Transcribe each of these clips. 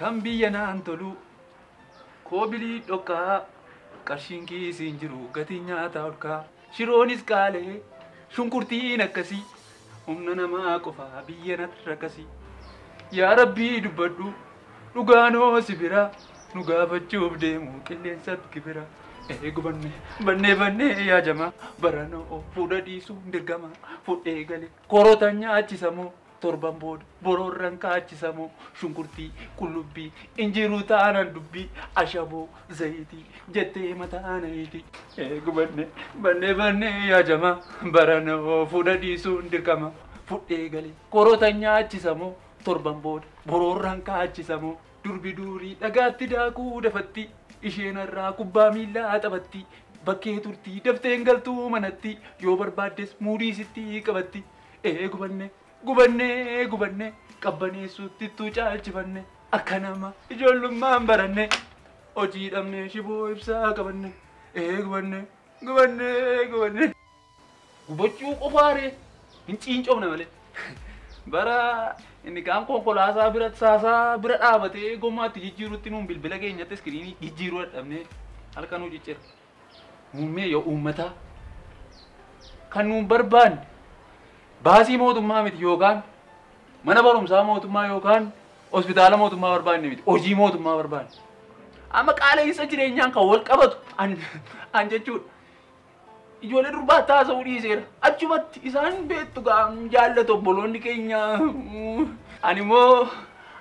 Kan biyya naan tolu koobilii dhokkaa qarshiin kiisiin jiru gatiin nyaataa olkaa shiroonis qaalee shunkurtiin akkasii humna namaa qofaa biyya natti rakkasii. Yaa Rabbii dubbadhu dhugaanoo si bira nu gaafachuuf deemu qilleensatti gibira. Ee gubanne bannee bannee yaa jamaa baranoo fuudha dhiisuun dirqama fudhee galee korota nyaachisamoo torban booda boroorran kaachisamoo shunkurtii qullubbii injiruu taanan dubbii ashaboo zayitii jettee mataanayitii. Ee gubanne bannee bannee yaa jamaa baranoo fuudha dhiisuun dirqama fudhee galee korota nyaachisamoo torban booda boroorran kaachisamoo durbi durii dhagaatti daakuu dafatti isheen irraa kubbaa miillaa taphatti bakkee turtii dafteen galtuu manatti yoo barbaaddes muudii sitti qabatti. Ee gubanne gubannee gubanne qabbaneessuutti ittuu caalchifanne akka nama ijoollummaan baranne hojii dhabne shiboo ibsaa qabanne. Ee gubanne gubannee gubanne. Gubachuu qofaaree hin ciincoofne malee. Bara inni kaan konkolaataa bira saasaa bira dhaabatee gommaatti jijjiirutti nuun bilbila keenyatti iskiriinii jijjiiruu dadhabnee halkan nuu ciccira. Muummee yoo uummataa kan nuun barbaanne baasii mootummaa miti yookaan mana barumsaa mootummaa yookaan hospitaala mootummaa barbaanne miti hojii mootummaa barbaanne. Amma qaala'insa jireenyaan kan wal qabatu an jechuudha. Ijoollee durbaa taasisuu dhiiseera. Achumatti isaan beektu jaallatu obboloonni keenya. Ani immoo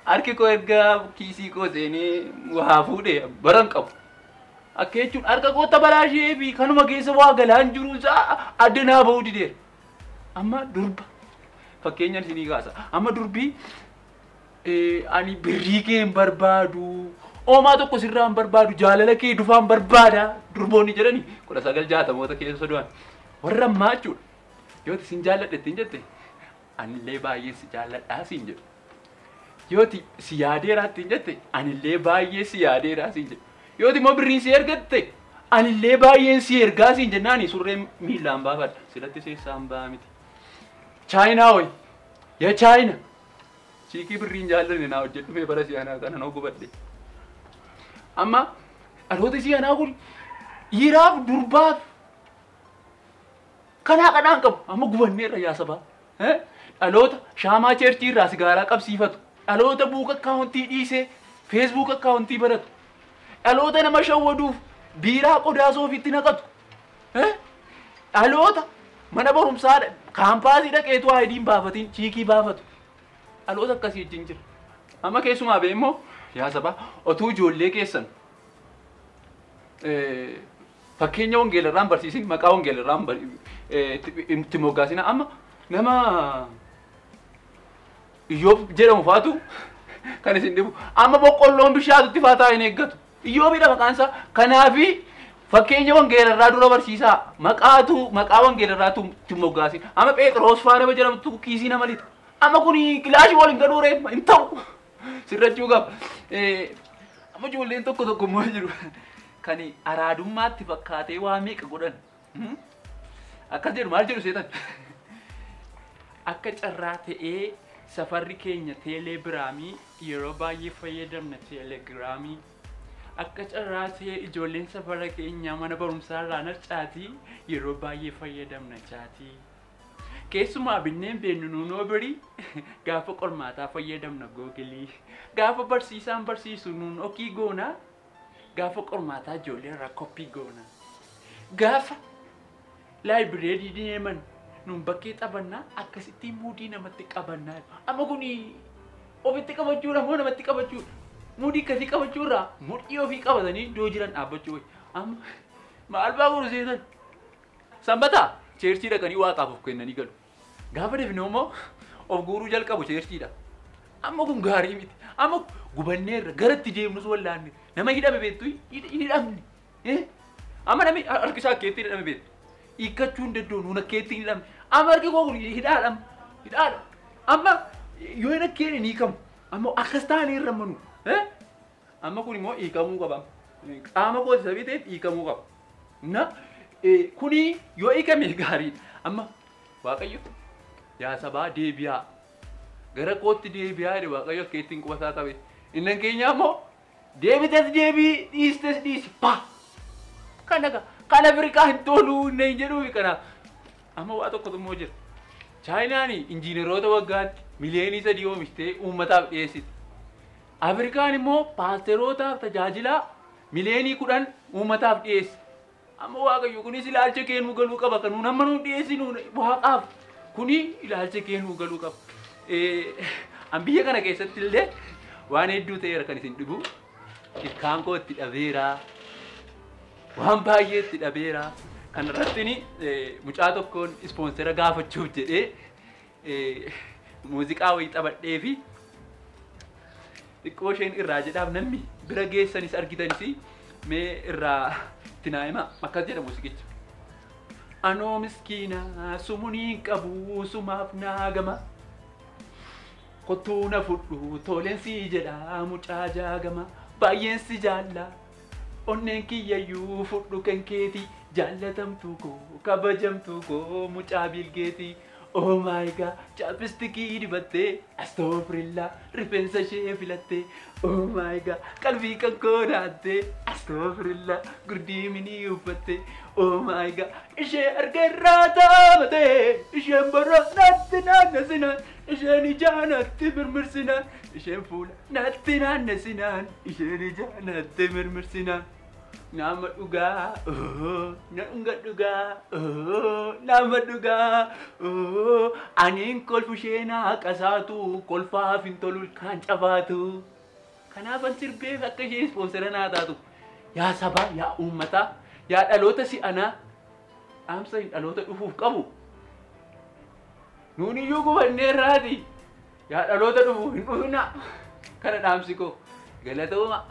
harki koo erga kiisii koo seenee waa fuudhee baran qabu. Akka jechuun harka kootta balaa ishee fi kanuma keessa waa galaan jiru isaa adda naa bahuu dideera. Amma durba fakkeenyaan isinii kaasa. Amma durbii ani birrii kee hin barbaadu. Oomaa tokko sirraa hin barbaadu jaalala kee dufaan barbaada durboonni jedhani 1960moota keessa du'an warra ammaa jechuudha. Yooti sin jaalladha ittiin jette anillee baay'ee si jaalladhaa siin jedhu. Yooti si yaadeeraa ittiin jette anillee baay'ee si yaadeeraa siin jedhu. Yooti immoo birriin si ergatte anillee baay'een si ergaa siin jennaani surree miillaan baafadha silatti seessaan ba'a miti. Chaayinaa hoyi yaa Chaayina chiikii birriin jaallanne naa hojjedhu mee bara si'anaa kana noo gubadhe. Amma dhaloota si'anaa kun dhiiraaf durbaaf kanaa kanaan qabu amma gubanneerra yaa sabaa. Dhaloota shaamaa cheerchii irraa sigaaraa qabsiifatu. Dhaloota buuka akkaawuntii dhiisee feesbuuk akkaawuntii baratu. Dhaloota nama shawwaduuf biiraa qodaa soofitti naqatu. Dhaloota mana barumsaa kaampaasii dhaqeetu aayidiin baafatiin chiikii baafatu. Dhaloota akkasii wajjin jira. Amma keessumaa bee immoo yaa sabaa otuu ijoollee keessan fakkeenya wangeelarraan barsiisin maqaa wangeelarraan itti moggaasina. Amma nama Iyyoob jedhamu faatu kan isin dhibu. Amma boqqolloon bishaatutti faataa hin eeggatu. Iyyoobidha maqaan isaa. Kanaafi fakkeenya wangeelarraa dura barsiisaa maqaatu maqaa wangeelarraatu itti moggaasin. Amma Phexros faa nama jedhamtu kiisii nama lixa. Amma kun kilaashii waliin gadhuu reeffa hin ta'u. Sirrachuu qaba. Amma ijoolleen tokko tokko immoo jiru kan araadummaatti fakkaatee waa meeqa godhan. Akkas jedhu maal jedhu seetan? Akka carraa ta'ee safarri keenya teelegiraamii yeroo baay'ee fayyadamna teelegiraamii. Akka carraa ta'ee ijoolleen safara keenya mana barumsaa irraa narcaatii yeroo baay'ee fayyadamna chaatii. Keessumaa binneen beennu nuunoo birii gaafa qormaataa fayyadamna googilii. Gaafa barsiisaan barsiisu nuun okii goonaa. Gaafa qormaataa ijoollee irraa koppii goonaa. Gaafa laayibireerii deeman nuun bakkee taphannaa akkasitti muudii namatti qabannaa. Amma kun ofitti qabachuudha moo namatti qabachuudha? Muudii akkasii qabachuurraa mudhii ofii qabatanii iddoo jiran dhaabbachuu wayya. Amma maal baa godhu seetan? Sanbataa cheerchii dhaqanii waaqaaf of kennanii galu. Gaafa deebinu immoo of guuruu jalqabu cheerchiidha. Amma kun gaarii miti. Amma gubanneerra garatti deemnus wallaanne nama hidhame beektu hin hidhamne. Amma namni harki isaa akkeetti hidhame beektu. Hiikkachuu hin danda'u nuun akkeetti hin hidhamne. Amma harki koo kun hidhaadha. Hidhaadha. Amma yoo hin akkeene ni hiikamu. Amma akkas taanee irra manu. Amma kun immoo hiikamuu qaba. Qaama kooti sababii ta'eef hiikamuu qaba. Na kuni yoo hiikame gaariidha. Amma Waaqayyo yaa sabaa deebi'aa. Gara kootti deebi'aa jedhe Waaqayyo akka ittiin qubasaa qabe. Innan keenya immoo deebites deebii dhiistes dhiisi pa. Kana kan Afrikaa hin toluu inni hin jedhuufi kanaaf. Amma waa tokkotu immoo jira. Chaayinaan injiineroota waggaatti miliyoonii 3 oomishtee uummataaf dhiyeessiti. Afrikaan immoo paasterootaaf tajaajilaa miliyoonii 10 uummataaf dhiyeessi. Amma Waaqayyo kunis ilaalcha kennuu galuu qaba. Kan nuun amma nuun dhiyeessinu waaqaaf kuni ilaalcha kennuu galuu qaba. An biyya kana keessatti illee waan hedduu ta'eera kan isin dhibu. Ilkaan koo itti dhabeera. Waan baay'ee itti dhabeera. Kana irratti mucaa tokkoon ispoonsera gaafachuuf jedhee muuziqaa wayii taphadhee fi xiqqoo isheen irraa jedhaaf namni bira geessanis argitanis mee irraa itti naa hima akkas jedha muuziqichi. Anoo miskiina sumunii qabu sumaaf naa gama. Kottuu na fudhu toleen si jedha mucaa jaagama. Baay'een si jaalla onneen kiyyayyuu fudhu kan keeti jaallatamtuu koo kabajamtuu koo mucaa bilgeeti. Oh my God, chapstickii dibattee astoofrillaa rifeensa ishee filattee. Oh my God, qalbii kan koo naattee astoofrillaa gurdii minii uffattee. Oh my God, ishee argeerraa taabatee isheen boroo natti naannesinaan isheen ijaa natti mirmirsinaan isheen fuula natti naannesinaan isheen ijaa natti mirmirsinaan. Nama dhugaa, nama dhugaa, nama dhugaa. Aniin kolfu isheen haqasaatu kolfaaf hin tolu kan cabaatu. Kanaaf an sirbeef akka isheen ispoonsera naa taatu. Yaa sabaa, yaa uummataa, yaa dhaloota si'anaa dhaamsa hin dhaloota dhufuuf qabu. Nuun iyyuu gubanneerraati. Yaa dhaloota dhufuuf hin dhufina. Kana dhaamsi koo galatooma.